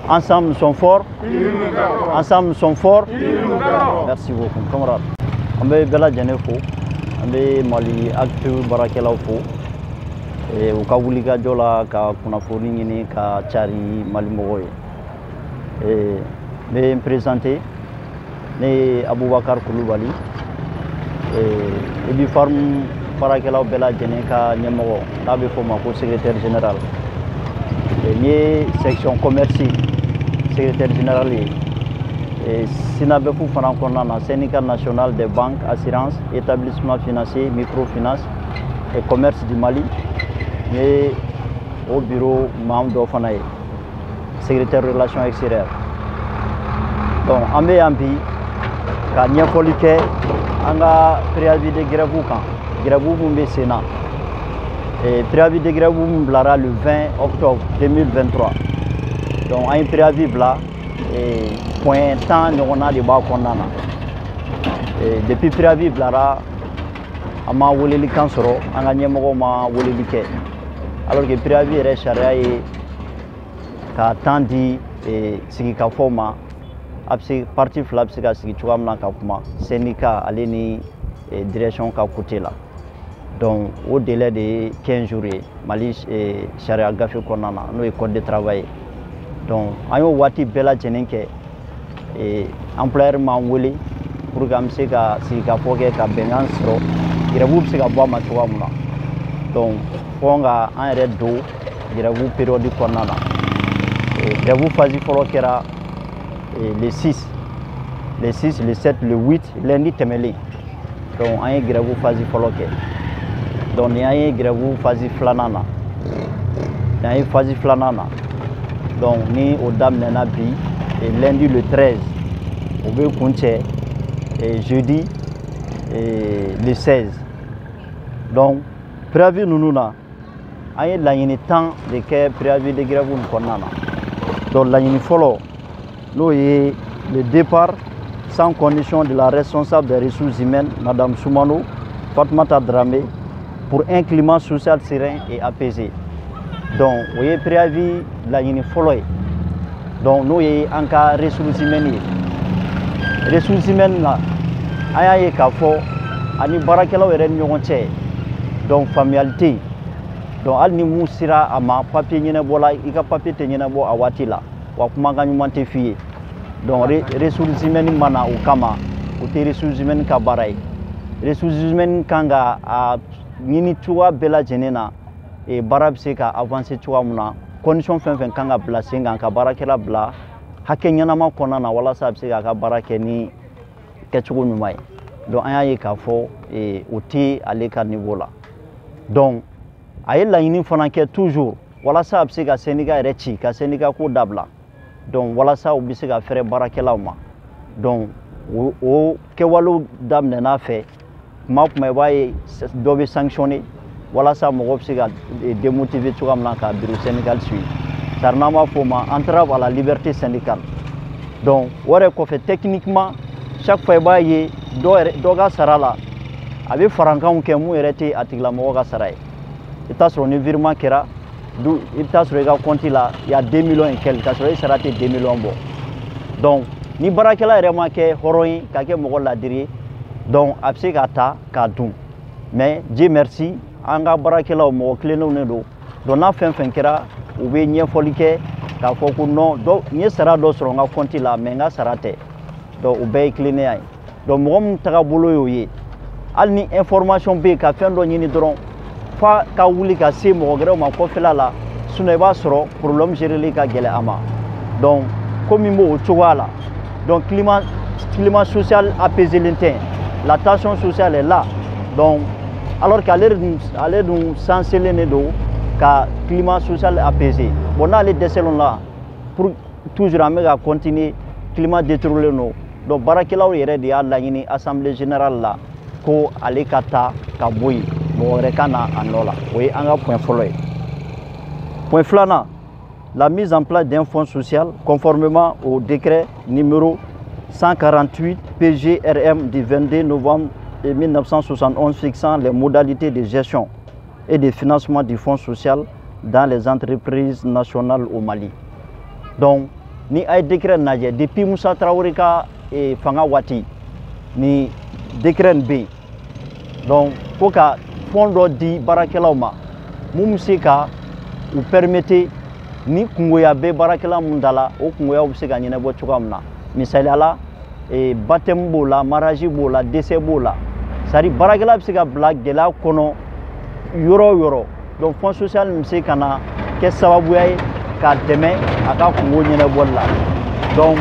Ensemble, nous sommes forts. Ensemble, nous sommes forts. Merci beaucoup, camarade. An bɛ bɛɛ lajɛlen fo, an bɛ Mali Actu baarakɛlaw fo u ka wulikajɔ la ka kunnafoni ɲini ka cari Mali mɔgɔw ye. N bɛ n présenter, ne ye Abubakar Kulubali, Ibifarm baarakɛlaw bɛɛ lajɛlen ka ɲɛmɔgɔ, n'a bɛ fɔ o ma ko secrétaire général. N ye section commerce secrétaire général ye. SYNABEF fana kɔnɔna na, Syndicat national des banques, assurances, établissements financiers, microfinance et commerce du Mali, n ye o bureau membre dɔ fana ye, secrétaire relations extérieures. Donc an bɛ yan bi ka ɲɛfɔli kɛ an ka préavis de grève kan, grève mun bɛ sen na, préavis de grève mun bilara le 20 octobre 2023. Donc an ye préavis bila, point 10 ɲɔgɔnna de b'a kɔnɔna na. Depuis préavis bilara, an ma weleli kan sɔrɔ, an ka ɲɛmɔgɔw ma weleli kɛ, alors que préavis yɛrɛ sariya ye ka temps di sigikafɔ ma. A bɛ se, parti fila bɛ se ka sigi cogoya min na ka kuma, syndicat ale ni direction ka côté la. Donc o délai de ye 15 jours ye Mali sariya gafe kɔnɔna na, n'o ye code de travail ye. Donc an y'o waati bɛɛ lajɛlen kɛ, employeur m'an wele pour que an bɛ se ka sigikafɔ kɛ ka bɛnkan sɔrɔ, grève bɛ se ka bɔ a ma cogoya min na. Donc fo ka an yɛrɛ don grève période kɔnɔna na. Grève phase fɔlɔ kɛra le 6, le 6, le 7, le 8, lundi tɛmɛlen. Donc an ye grève phase fɔlɔ kɛ. Donc nin an ye grève phase filanan na, nin an ye phase filanan na. Donc ni o daminɛna bi lundi le 13, o bɛ kuncɛ jeudi le 16. Donc préavis ninnu na, an ye laɲini 10 de kɛ préavis de grève nin kɔnɔna na. Donc laɲini fɔlɔ, n'o ye le départ sans condition de la responsable des ressources humaines, Madame Soumano Fatoumata Dramé, pour un climat social serein et apaisé. Donc o ye préavis laɲini fɔlɔ ye. Donc n'o ye an ka ressources humaines ye. Ressources humaines na, an y'a ye k'a fɔ ani baarakɛlaw yɛrɛ ni ɲɔgɔn cɛ, donc faamuyali tɛ yen. Donc hali ni mun sera a ma papier ɲɛnabɔ la, i ka papier tɛ ɲɛnabɔ a waati la, wa kumakan ɲuman tɛ f'i ye. Donc ressources humaines ma na o kama, o tɛ ressources humaines ka baara ye. Ressources humaines kan ka a ɲini cogoya bɛɛ lajɛlen na baara bɛ se ka avancer cogoya min na, condition fɛn fɛn kan ka bila sen kan ka baarakɛla bila hakɛ ɲɛnama kɔnɔna na, walasa a bɛ se k'a ka baara kɛ ni kɛcogo ɲuman ye. Donc an y'a ye k'a fɔ o tɛ ale ka niveau la. Donc a ye laɲini fana kɛ toujours walasa a bɛ se ka syndicat yɛrɛ ci, ka syndicat ko dabila, donc walasa u bɛ se ka fɛrɛ baarakɛlaw ma. Donc o kɛwalew daminɛna fɛ, kuma o kuma i b'a ye dɔ bɛ sanctionner walasa mɔgɔw bɛ se ka démotiver cogoya min na ka bureau syndical suivre, c'est-à-dire n'an b'a fɔ o ma entrave à la liberté syndicale. Donc o yɛrɛ kɔfɛ, techniquement, chaque fois i b'a ye dɔ yɛrɛ dɔ ka sara la, a bɛ farankanw kɛ mun yɛrɛ tɛ a tigilamɔgɔ ka sara ye. I bɛ taa sɔrɔ ni virement kɛra du, i bɛ taa sɔrɔ i ka compte la il y a 2 millions et quelques, k'a sɔrɔ e sara tɛ 2 millions bɔ. Donc ni baarakɛla yɛrɛ ma kɛ hɔrɔn ye ka kɛ mɔgɔ ladiri ye, donc a bɛ se ka ta k'a dun. Mais Dieu merci, an ka baarakɛlaw mɔgɔ tilennenw de don. Donc n'a fɛn fɛn kɛra, u bɛ ɲɛfɔli kɛ k'a fɔ ko non, dɔ n ye sara dɔ sɔrɔ n ka compte la, mais n ka sara tɛ. Donc o bɛɛ ye tilennenya ye. Donc mɔgɔ min tagabolo y'o ye, hali ni information bɛ yen ka fɛn dɔ ɲini dɔrɔn, f'a ka wuli ka se mɔgɔ wɛrɛw ma kɔfɛla la, sinon i b'a sɔrɔ problème géreli ka gɛlɛn a ma. Donc ko min b'o cogoya la, donc climat social apaisé tɛ, la tension sociale est là. Donc alors qu'ale dun, ale dun sanselen de don ka climat social apaisé. Bon, n'ale dɛsɛlen la, pour toujours an bɛ ka continuer, climat détérioré don. Donc baarakɛlaw yɛrɛ de y'a laɲini assemblée générale la ko ale ka taa ka bɔ yen, mɔgɔ wɛrɛ ka na a nɔ la. O ye an ka point fɔlɔ ye. Point filanan, la mise en place d'un fonds social conformément au décret numéro 148 PGRM du 22 novembre 1971 fixant les modalités de gestion et de financement du fonds social dans les entreprises nationales au Mali. Donc, Ni a ye décret lajɛ, depuis Musa Tarawele ka fanga waati, ni décret nin bɛ yen. Donc ko ka fonds dɔ di baarakɛlaw ma mun bɛ se ka u permettre, ni kungoya bɛ baarakɛla mun da la, o kungoyaw bɛ se ka ɲɛnabɔ cogoya min na. Misaliya la, baptême b'o la, mariage b'o la, décès b'o la, c'est à dire baarakɛla bɛ se ka bila gɛlɛya kɔnɔ yɔrɔ o yɔrɔ. Donc fonds social bɛ se ka na kɛ sababuya ye k'a dɛmɛ a ka kungo ɲɛnabɔli la. Donc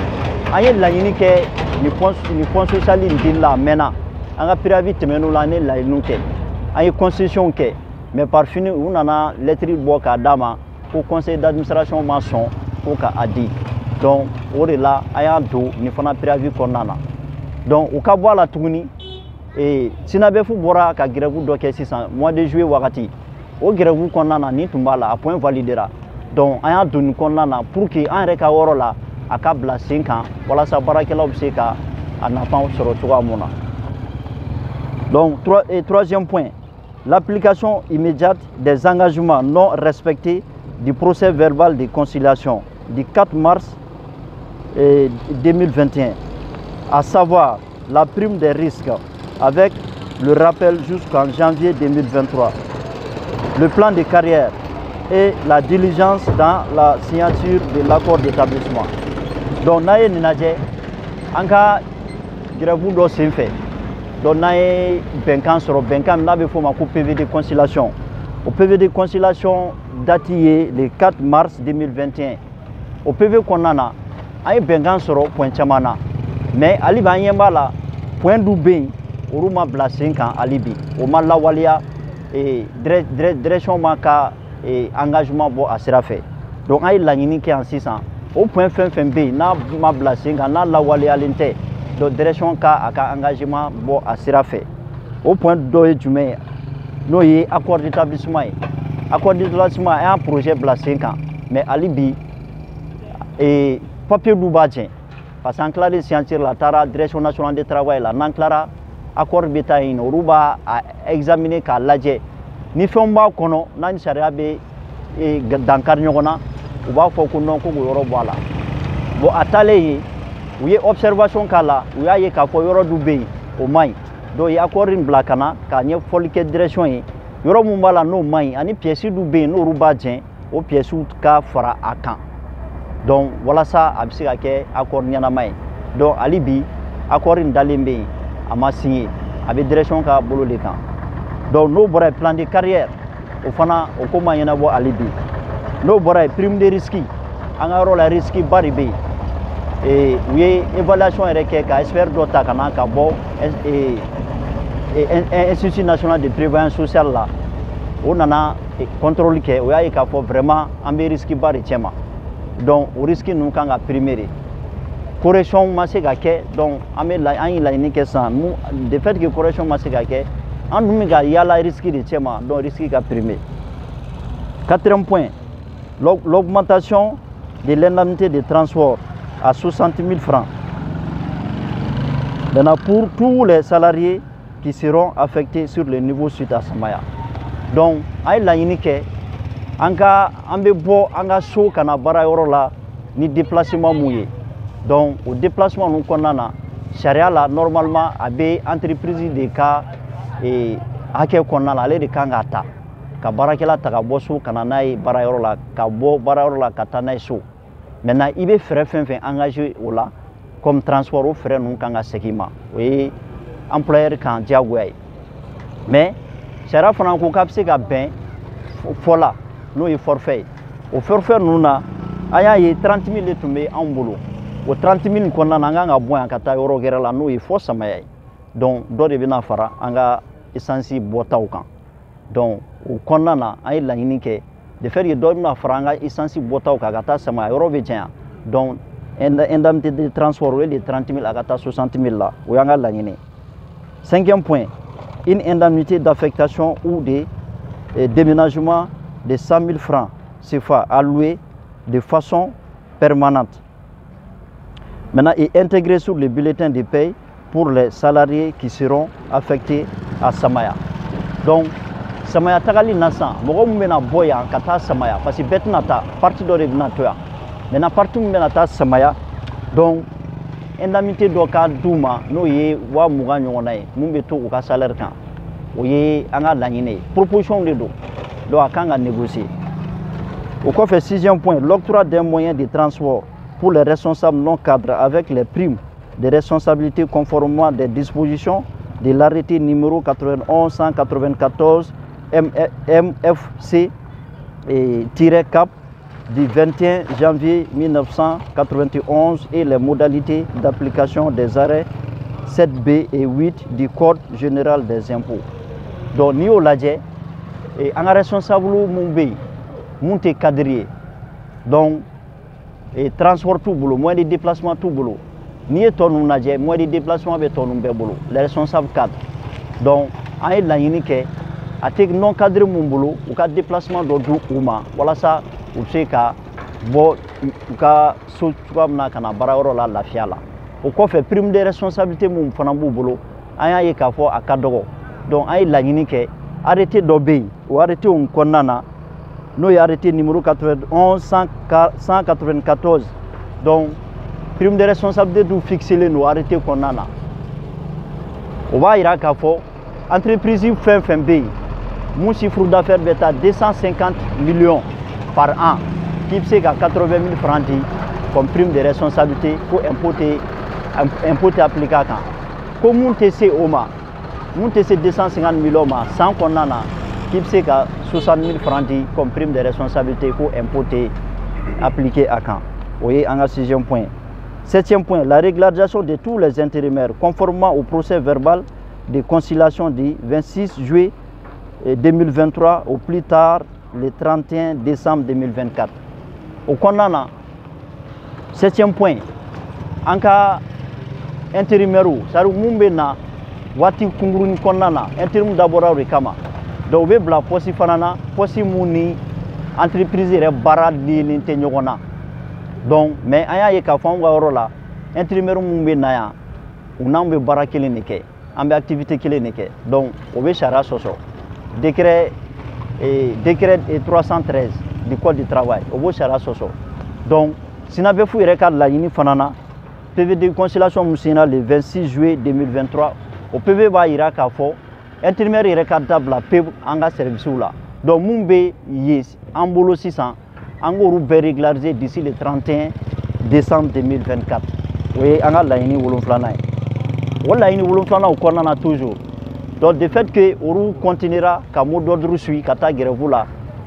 an ye laɲini kɛ nin fonds social in dili la, a mɛnna. An ka préavis tɛmɛn'o la, an ye laɲiniw kɛ, an ye concession kɛ, mais par fini u nana lettre bɔ k'a d'a ma ko conseil d'administration ma sɔn ko ka a di. Donc o de la an y'a don nin fana préavis kɔnɔna na. Donc u ka bɔ a la tuguni, SYNABEF bɔra ka grève dɔ kɛ sisan mois de juillet wagati. O grève kɔnɔna na, nin tun b'a la, a point validera. Donc an y'a don nin kɔnɔna na pour que an yɛrɛ ka yɔrɔ la, a ka bila sen kan walasa baarakɛlaw bɛ se ka a nafa sɔrɔ cogoya mun na. Donc et troisième point, l'application immédiate des engagements non respectés du procès verbal de conciliation du 4 mars 2021, à savoir la prime des risques avec le rappel jusqu'en janvier 2023, le plan de carrière et la diligence dans la signature de l'accord d'établissement. Donc n'a ye nin lajɛ, an ka grève dɔ senfɛ, donc n'an ye bɛnkan sɔrɔ, bɛnkan min n'a bɛ f'o ma ko PV de conciliation. O PV de conciliation date ye le 4 mars 2021. O PV kɔnɔna na, an ye bɛnkan sɔrɔ point caman na, mais hali bi an ɲɛ b'a la, point dɔ bɛ yen, olu ma bila sen kan hali bi, o ma lawaleya, direction ma ka engagement bɔ a sira fɛ. Donc an ye laɲini kɛ yan sisan, o point fɛn fɛn bɛ yen n'a ma bila sen kan, n'a lawaleyalen tɛ, donc direction ka a ka engagement bɔ a sira fɛ. O point dɔ ye jumɛn ye? N'o ye accord d'établissement ye. Accord d'établissement, an y'a projet bila sen kan, mais hali bi papier dun b'a jɛ, parce que an tilalen signature la, a taara Direction nationale de travail la. N'an tilara, accord bɛ taa yen nɔ, olu b'a examiner k'a lajɛ ni fɛnw b'a kɔnɔ n'a ni sariya bɛ dankari ɲɔgɔn na, u b'a fɔ ko non, ko k'o yɔrɔ bɔ a la. Bon, a taalen yen, u ye observation k'a la, u y'a ye k'a fɔ yɔrɔ dɔ bɛ yen, o man ɲi. Donc u ye accord in bila ka na k'a ɲɛfɔli kɛ direction ye, yɔrɔ mun b'a la n'o man ɲi, ani pièces dɔ bɛ yen n'olu b'a jɛn, o pièces ka fara a kan, donc walasa a bɛ se ka kɛ accord ɲɛnama ye. Donc hali bi accord in dalen bɛ yen, a ma signé, a bɛ direction ka bolo de kan. Donc n'o bɔra yen, plan de carrière, o fana o ko ma ɲɛnabɔ hali bi. N'o bɔra yen, prime de risque, an ka yɔrɔ la risque ba de bɛ yen. U ye évaluation yɛrɛ kɛ ka expert dɔ ta ka na ka bɔ Institut national de prévoyance sociale la, o nana contrôle kɛ, o y'a ye k'a fɔ vraiment an bɛ risque ba de cɛ ma. Donc o risque ninnu kan ka primer de, correction ma se ka kɛ. Donc an bɛ an ye laɲini kɛ sisan, de fait que correction ma se ka kɛ, an dun bɛ ka yaala risque de cɛ ma, donc risque ka primer. Quatrième point, l'augmentation de l'indemnité de transport à 60 000 francs. Maintenant, pour tous les salariés qui seront affectés sur le nouveau site à Samaya. Donc, an ye laɲini kɛ, an ka an bɛ bɔ an ka so ka na baarayɔrɔ la ni déplacement mun ye, donc o déplacement ninnu kɔnɔna na, sariya la, normalement a bɛ entreprise de ka hakɛ kɔnɔna la, ale de kan k'a ta ka baarakɛla ta ka bɔ so ka na n'a ye baarayɔrɔ la, ka bɔ baarayɔrɔ la ka taa n'a ye so. Maintenant, i bɛ frais fɛn fɛn engagé o la comme transport, o frais ninnu kan ka segin i ma, o ye employeur kan diyagoya ye. Mais sariya fana ko k'a bɛ se ka bɛn fɔ la, n'o ye forfait ye. O forfait ninnu na, an y'a ye 30 000 de tun bɛ anw bolo. O 30 000 kɔnɔna na, an kan ka bɔ yan ka taa yɔrɔ wɛrɛ la, n'o ye fɔ Samaya ye. Donc dɔ de bɛna fara an ka essence bɔtaw kan. Donc o kɔnɔna na, an ye laɲini kɛ, de fait que dɔ bɛna fara an ka essence bɔtaw kan ka taa Samaya, yɔrɔ bɛ janya, donc indemnité de transport, o ye de 30 000 a ka taa 60 000 la, o y'an ka laɲini. Cinquième point, une indemnité d'affectation ou de déménagement de 100 000 francs CFA alloués de façon permanente. Maintenant, et intégré sur le bulletin de paie pour les salariés qui seront affectés à Samaya. Donc, Samaya tagali na sisan, mɔgɔ min bɛna bɔ yan ka taa Samaya, parce que bɛɛ tɛna taa, partie dɔ de bɛna to yan. Maintenant partie min bɛna taa samaya, donc indemnité dɔ ka d'u ma, n'o ye 20 000 ɲɔgɔnna ye, mun bɛ to u ka salaire kan. O ye an ka laɲini ye, proposition de don, donc a kan ka négocier. O kɔfɛ, sixième point, l'octroi d'un moyen de transport pour les responsables non cadres avec les primes de responsabilité, conformément des dispositions de l'arrêté numéro 91 194 MFC et cap du 21 janvier 1991 et les modalités d'application des arrêts 7B et 8 du Code général des impôts. Donc n'i y'o lajɛ, an ka responsable mun bɛ yen, mun tɛ cadre ye, donc transport t'u bolo, moyen de déplacement t'u bolo. N'i ye tɔ ninnu lajɛ, moyen de déplacement bɛ tɔ ninnu bɛɛ bolo, les responsables cadres. Donc an ye laɲini kɛ, a tɛ non cadre mun bolo, u ka déplacement dɔ di u ma, walasa u bɛ se ka bɔ u ka so cogoya min na ka na baarayɔrɔ la lafiya la. O kɔfɛ, prime de responsabilité mun fana b'u bolo, an y'a ye k'a fɔ a ka dɔgɔ. Donc an ye laɲini kɛ, arrêté dɔ bɛ yen, o arrêté in kɔnɔna na, n'o ye arrêté numéro 91 194, donc prime de responsabilité dun fixelen don arrêté kɔnɔna na. O b'a yira k'a fɔ entreprise fɛn fɛn bɛ yen, mun chiffre d'affaires bɛ taa 250 millions par an, k'i bɛ se ka 80 000 francs di comme prime de responsabilité, ko impôt tɛ appliqué a kan. Ko mun tɛ se o ma, mun tɛ se 250 millions ma san kɔnɔna na, k'i bɛ se ka 60 000 francs di comme prime de responsabilité, ko impôt tɛ appliqué a kan. O ye an ka sixième point. Septième point, la régularisation de tous les intérimaires conformément au procès verbal de conciliation du 26 juillet 2023, au plus tard le 31 décembre 2024. O kɔnɔna na, septième point, an ka intérimaires, c'est à dire mun bɛ na waati kunkurunin kɔnɔna na, intérim dabɔra o de kama. Donc u bɛ bila poste fana na, poste mun ni entreprise yɛrɛ baara liélen tɛ ɲɔgɔn na. Donc mais an y'a ye k'a fɔ anw ka yɔrɔ la, intérimaire mun bɛ na yan, u n'anw bɛ baara kelen de kɛ, an bɛ activité kelen de kɛ. Donc o bɛ sariya sɔsɔ, décret 313 du Code du travail, o b'o sariya sɔsɔ. Donc SYNABEF yɛrɛ ka laɲini fana na, PV de conciliation mun signera le 26 juillet 2023, o PV b'a yira k'a fɔ intérimaire yɛrɛ ka dabila pewu an ka service la. Donc mun bɛ yen an bolo sisan, an k'olu bɛɛ régulariser d'ici le 31 décembre 2024. O ye an ka laɲini wolonfilanan ye. O laɲini wolonfilanan o kɔnɔna na toujours, donc de fait que olu continuera ka mot d'ordre suit ka taa grève la,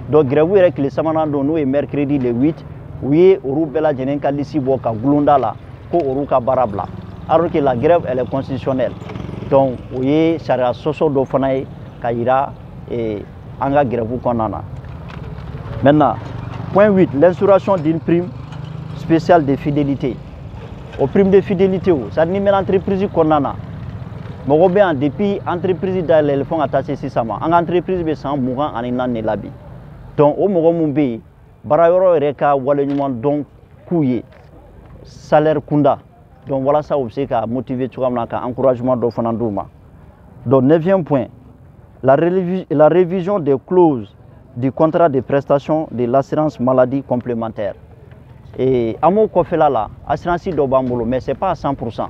donc grève yɛrɛ tile sabanan don, n'o ye mercredi le 8, u ye olu bɛɛ lajɛlen ka liste bɔ ka gulonda la ko olu ka baara bila, alors que la grève, elle est constitutionnelle. Donc o ye sariya sɔsɔ dɔ fana ye ka yira an ka grève kɔnɔna na. Maintenant, point 8, l'instauration d'une prime spéciale de fidélité. O prime de fidélité o, c'est à dire n'i mɛnna entreprise kɔnɔna na, mɔgɔ bɛ yan depuis entreprise dayɛlɛli fo ka taa se sisan ma, an ka entreprise bɛ san 24 de la bi. Donc o mɔgɔ mun bɛ yen, baarayɔrɔ yɛrɛ ka waleɲuman dɔn k'u ye salaire kunda, donc walasa u bɛ se ka motiver cogoya min na, ka encouragement dɔ fana d'u ma. Donc neuvième point, la révision des clauses du contrat de prestation de l'assurance maladie complémentaire. Et an b'o kɔfɛla la, assurance dɔ b'an bolo, mais c'est pas à 100%.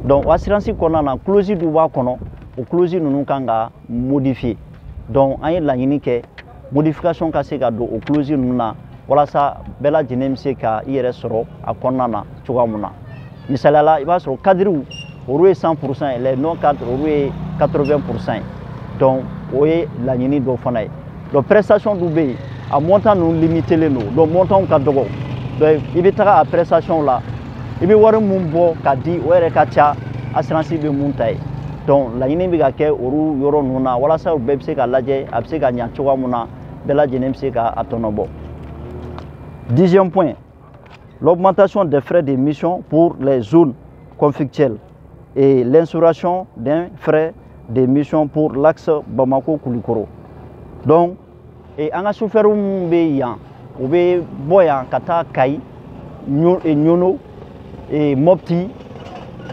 Donc o assurance kɔnɔna na, clause dɔ b'a kɔnɔ, o clause ninnu kan ka modifier. Donc an ye laɲini kɛ, modification ka se ka don o clause ninnu na, walasa bɛɛ lajɛlen bɛ se ka i yɛrɛ sɔrɔ a kɔnɔna na cogoya mun na. Misaliya la, i b'a sɔrɔ cadres olu ye 100% ye, les non cadres olu ye 80% ye. Donc o ye laɲini dɔ fana ye. Donc prestation dun bɛ yen, a montant ninnu limitelen don, donc montant ka dɔgɔ. Donc i bɛ taga a prestation la, i bɛ wari mun bɔ ka di, o yɛrɛ ka ca assurance bɛ mun ta ye. Donc laɲini bɛ ka kɛ olu yɔrɔ ninnu na, walasa u bɛɛ bɛ se ka lajɛ, a bɛ se ka ɲa cogoya mun na, bɛɛ lajɛlen bɛ se ka a tɔnɔ bɔ. Dixième point, l'augmentation des frais de mission pour les zones conflictuelles et l'instauration d'un frais de mission pour l'axe Bamako-Koulikoro. Donc, et an ka chauffeur mun bɛ yan, u bɛ bɔ yan ka taa Kayi, Ɲono, Mopti,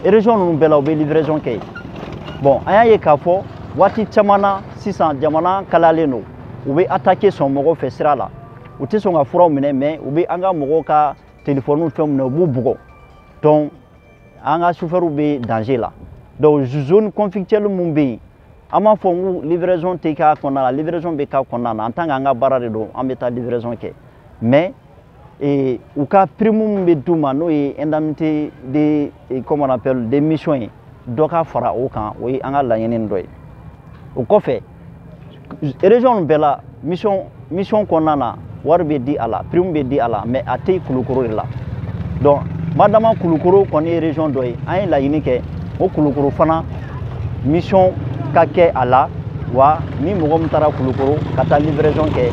région ninnu bɛɛ la, u bɛ livraison kɛ yen. Bon, an y'a ye k'a fɔ waati caman na sisan, jamana kalayalen don, u bɛ attaquer sɔn mɔgɔw fɛ sira la, u tɛ sɔn ka furaw minɛ, mais u bɛ an ka mɔgɔw ka téléphone fɛnw minɛ, u b'u bugɔ. Donc an ka chauffeurs bɛ danger la. Donc zone conflictuelle mun bɛ yen, an b'a fɔ n ko livraison tɛ k'a kɔnɔna la, livraison bɛ k'a kɔnɔna na. En tant que an ka baara de don, an bɛ taa livraison kɛ, mais u ka prime min bɛ d'u ma, n'o ye indemnité de, comment on appelle, de mission ye, dɔ ka fara o kan, o ye an ka laɲini dɔ ye. O kɔfɛ, région bɛɛ la, mission kɔnɔna na, wari bɛ di a la, prime bɛ di a la, mais a tɛ Kulukoro de la. Donc madama Kulukoro kɔni ye région dɔ ye, an ye laɲini kɛ o Kulukoro fana mission ka kɛ a la. Wa ni mɔgɔ min taara Kulukoro ka taa livraison kɛ,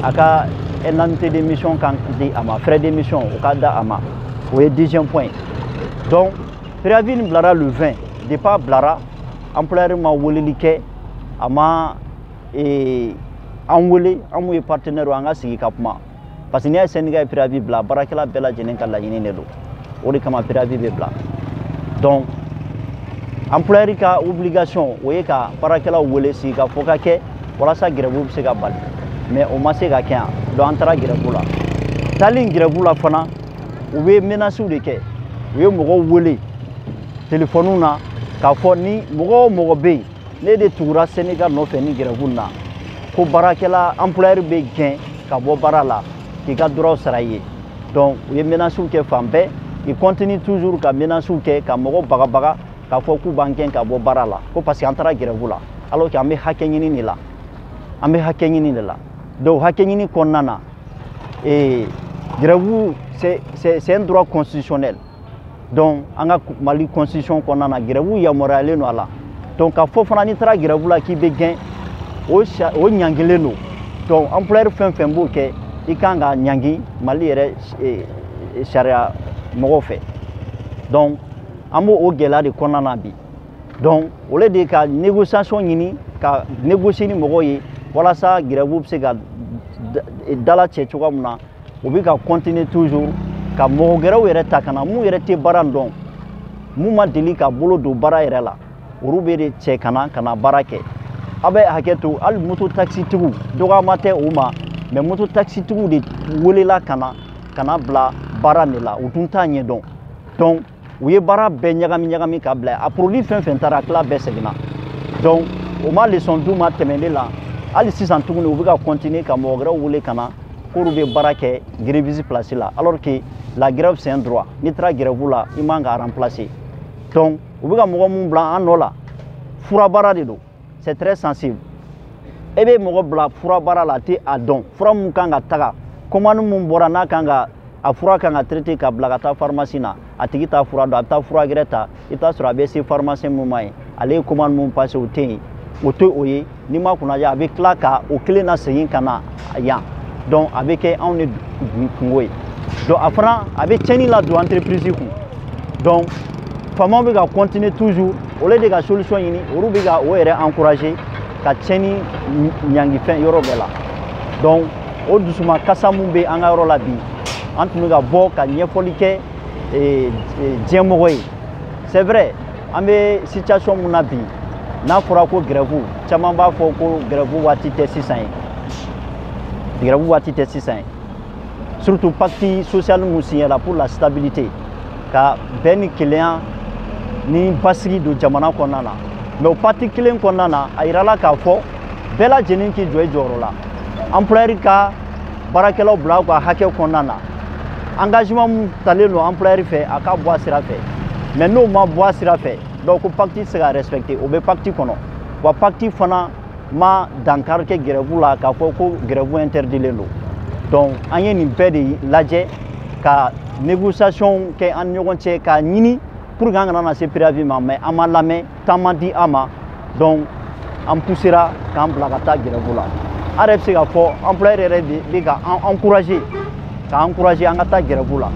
a ka indemnité de mission kan di a ma, frais de mission o ka da a ma. O ye deuxième point. Donc préavis nin bilara le 20. Depuis a bilara, employeur ma weleli kɛ, a ma an wele, an mun ye partenaire ye, an ka sigi ka kuma, parce que n'i y'a ye syndicat ye préavis bila, baarakɛla bɛɛ lajɛlen ka laɲini de don, o de kama préavis bɛ bila. Donc employeur ka obligation, o ye ka baarakɛlaw wele, sigi ka fɔ ka kɛ walasa grève bɛ se ka bali, mais o ma se ka kɛ yan. Donc an taara grève la. Taali grève la fana, u bɛ menaces de kɛ. U ye mɔgɔw wele téléphone na k'a fɔ ni mɔgɔ o mɔgɔ bɛ yen, ne de tugura syndicat nɔfɛ ni grève na, ko baarakɛla employeur bɛ gɛn ka bɔ baara la k'i ka droit sara i ye. Donc u ye menaces kɛ fan bɛɛ. Ils continuent toujours ka menaces kɛ, ka mɔgɔw bagabaga k'a fɔ k'u b'an gɛn ka bɔ baara la, ko parce que an taara grève la, alors que an bɛ hakɛ ɲini de la, an bɛ hakɛ ɲini de la. Donc hakɛ ɲini kɔnɔna na, grève, c'est un droit constitutionnel. Donc an ka Mali constitution kɔnɔna na, grève yamaruyalen don a la. Donc k'a fɔ fana n'i taara grève la k'i bɛ gɛn, o ɲangilen don. Donc employeur fɛn fɛn b'o kɛ, i kan ka ɲangi Mali yɛrɛ sariya mɔgɔw fɛ. Donc an b'o o gɛlɛya de kɔnɔna na bi. Donc o de ka négociation ɲini, ka négocier ni mɔgɔw ye walasa grève bɛ se ka dala cɛ cogoya min na. U bɛ ka continuer toujours ka mɔgɔ wɛrɛw yɛrɛ ta ka na, mun yɛrɛ tɛ baara dɔn, mun ma deli ka bolo don baara yɛrɛ la, olu bɛ de cɛ ka na ka na baara kɛ. Aw bɛ hakɛ to, hali moto taxitigiw, dɔgɔyama tɛ o ma, mais moto taxitigiw de welela ka na ka na bila baara de la, u dun t'a ɲɛdɔn. Donc u ye baara bɛɛ ɲagami ɲagami ka bila. A produit fɛn fɛn taara, a tila bɛɛ seginna. Donc o ma leçon d'u ma tɛmɛnen la. Hali sisan tuguni, u bɛ ka continuer ka mɔgɔ wɛrɛw wele ka na k'olu bɛ baara kɛ gréviste place la, alors que la grève, c'est un droit. N'i taara grève la, i man ka remplacer. Donc u bɛ ka mɔgɔ mun bila an nɔ la, fura baara de don, c'est très sensible. E bɛ mɔgɔ bila fura baara la, a tɛ a dɔn fura mun kan ka taga, commande mun bɔra n'a kan ka a fura kan ka traiter ka bila ka taa pharmacie na, a tigi t'a fura dɔn, a bɛ taa fura gɛrɛ ta. I bɛ taa sɔrɔ a bɛ se pharmacien mun ma yen, ale ye commande mun passé, o tɛ yen, o tɛ o ye. N'i ma kunnaja, a bɛ tila ka o kelen na segin ka na yan. Donc a bɛ kɛ anw de kungo ye. Donc a fana a bɛ tiɲɛni ladon entreprise kun. Donc faamaw bɛ ka continuer toujours, au lieu de ka solution ɲini, olu bɛ ka o yɛrɛ encourager ka tiɲɛni ɲangi fɛn yɔrɔ bɛɛ la. Donc o dusuma kasa mun bɛ an ka yɔrɔ la bi, an tun bɛ ka bɔ ka ɲɛfɔli kɛ diɲɛmɔgɔ ye. C'est vrai, an bɛ situation mun na bi, n'a fɔra ko grève, caman b'a fɔ ko grève waati tɛ sisan ye, grève waati tɛ sisan ye, surtout pacte social mun signé la pour la stabilité, ka bɛn ni kelenya ni basigi don jamana kɔnɔna na. Mais o pacte kelen kɔnɔna na, a yirala k'a fɔ bɛɛ lajɛlen k'i jɔ i jɔyɔrɔ la, employeur ka baarakɛlaw bila u ka hakɛ kɔnɔna na, engagement mun talen don employeur fɛ, a ka bɔ a sira fɛ. Mais n'o ma bɔ a sira fɛ, donc ko pacte tɛ se ka respecter. O bɛ pacte kɔnɔ wa. Pacte fana ma dankari kɛ grève la k'a fɔ ko grève interdilen don. Donc an ye nin bɛɛ de lajɛ ka négociation kɛ an ni ɲɔgɔn cɛ k'a ɲini pour que an kana na se préavis ma, mais an ma lamɛn, temps ma di an ma. Donc an poussera k'an bila ka taa grève la. An yɛrɛ bɛ se k'a fɔ employeur yɛrɛ de bɛ ka an encourager, k'an encourager an ka taa grève la.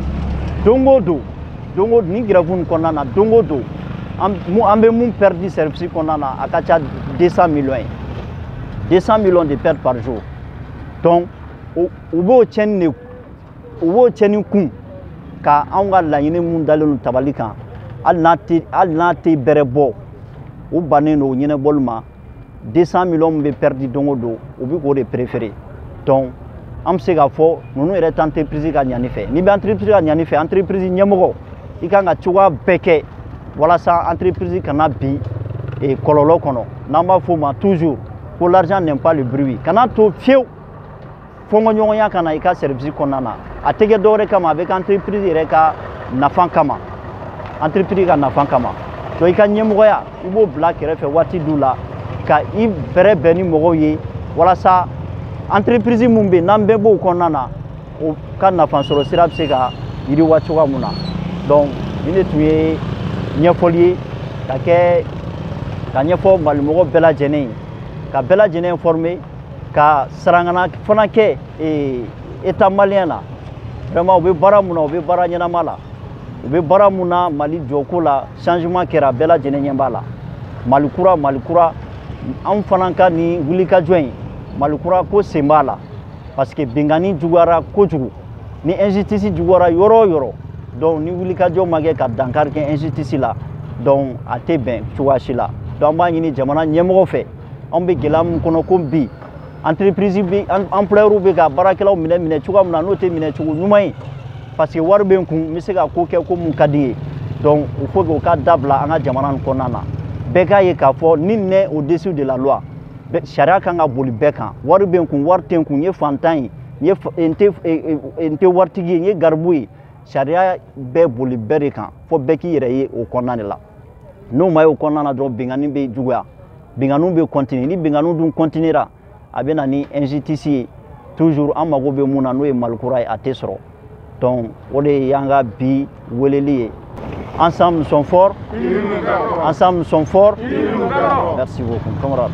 Don o don, don o don, ni grève nin kɔnɔna na, don o don, an bɛ mun perdu service kɔnɔna na, a ka ca 200 millions ye, 200 millions de pertes par jour. Donc u b'o tiɲɛni de, u b'o tiɲɛni kun ka anw ka laɲini mun dalen don tabali kan, hali n'a tɛ bɛrɛ bɔ, u bannen don o ɲɛnabɔli ma. 200 millions min bɛ perdu don o don, u bɛ k'o de préférer. Donc An bɛ se k'a fɔ ninnu yɛrɛ tɛ entreprise ka ɲani fɛ. N'i bɛ entreprise ka ɲani fɛ, entreprise ɲɛmɔgɔ, i kan ka cogoya bɛɛ kɛ walasa entreprise kana bin kɔlɔlɔ kɔnɔ. N'an b'a fɔ o ma toujours ko l'argent n'aime pas le bruit. Kana to fiyewu fɔnkɔɲɔgɔnya ka na i ka service kɔnɔna na. A tɛ kɛ dɔwɛrɛ kama, a bɛ kɛ entreprise yɛrɛ ka nafa kama, entreprise ka nafa kama. Donc i ka ɲɛmɔgɔya, i b'o bila kɛrɛfɛ waati dɔw la ka i bɛrɛ bɛn ni mɔgɔw ye walasa entreprise mun bɛ yen n'an bɛɛ b'o kɔnɔna na, o ka nafa sɔrɔ sira bɛ se ka yiriwa cogoya mun na. Donc nin de tun ye ɲɛfɔli ye ka kɛ ka ɲɛfɔ malimɔgɔ bɛɛ lajɛlen ye, ka bɛɛ lajɛlen informer, ka sarangana fana kɛ état malien la. Vraiment, u bɛ baara mun na, u bɛ baara ɲɛnama la, u bɛ baara mun na Mali jɔko la. Changement kɛra, bɛɛ lajɛlen ɲɛ b'a la. Mali kura, Mali kura, anw fana ka nin wulikajɔ in, Mali kura ko sen b'a la, parce que binkanni juguyara kojugu. Ni injustice juguyara yɔrɔ o yɔrɔ, donc ni wulikajɔ ma kɛ ka dankari kɛ injustice la, donc a tɛ bɛn cogoya si la. Donc an b'a ɲini jamana ɲɛmɔgɔ fɛ, anw bɛ gɛlɛya min kɔnɔ ko bi, entreprise bɛ, employeur bɛ ka baarakɛlaw minɛ minɛ cogoya min na, n'o tɛ minɛ cogo ɲuman ye, parce que wari bɛ n kun, n bɛ se ka ko kɛ ko mun ka di n ye. Donc il faut que o ka dabila an ka jamana nin kɔnɔna na. Bɛɛ k'a ye k'a fɔ nul n'est au-dessus de la loi. Sariya kan ka boli bɛɛ kan. Wari bɛ n kun, wari tɛ n kun, n ye fantan ye, n tɛ n tɛ waritigi ye, n ye garibu ye, sariya bɛɛ boli bɛɛ de kan, fo bɛɛ k'i yɛrɛ ye o kɔnɔna de la. N'o ma ye o kɔnɔna na dɔrɔn, binkanni bɛ juguya, binkanniw bɛ continuer. Ni binkanniw dun continuera, a bɛ na ni injustice ye toujours. An mago bɛ mun na, n'o ye Mali kura ye, a tɛ sɔrɔ. Donc o de y'an ka bi weleli ye. Ensemble nous sommes forts, ensemble nous sommes forts. Merci beaucoup, camarade.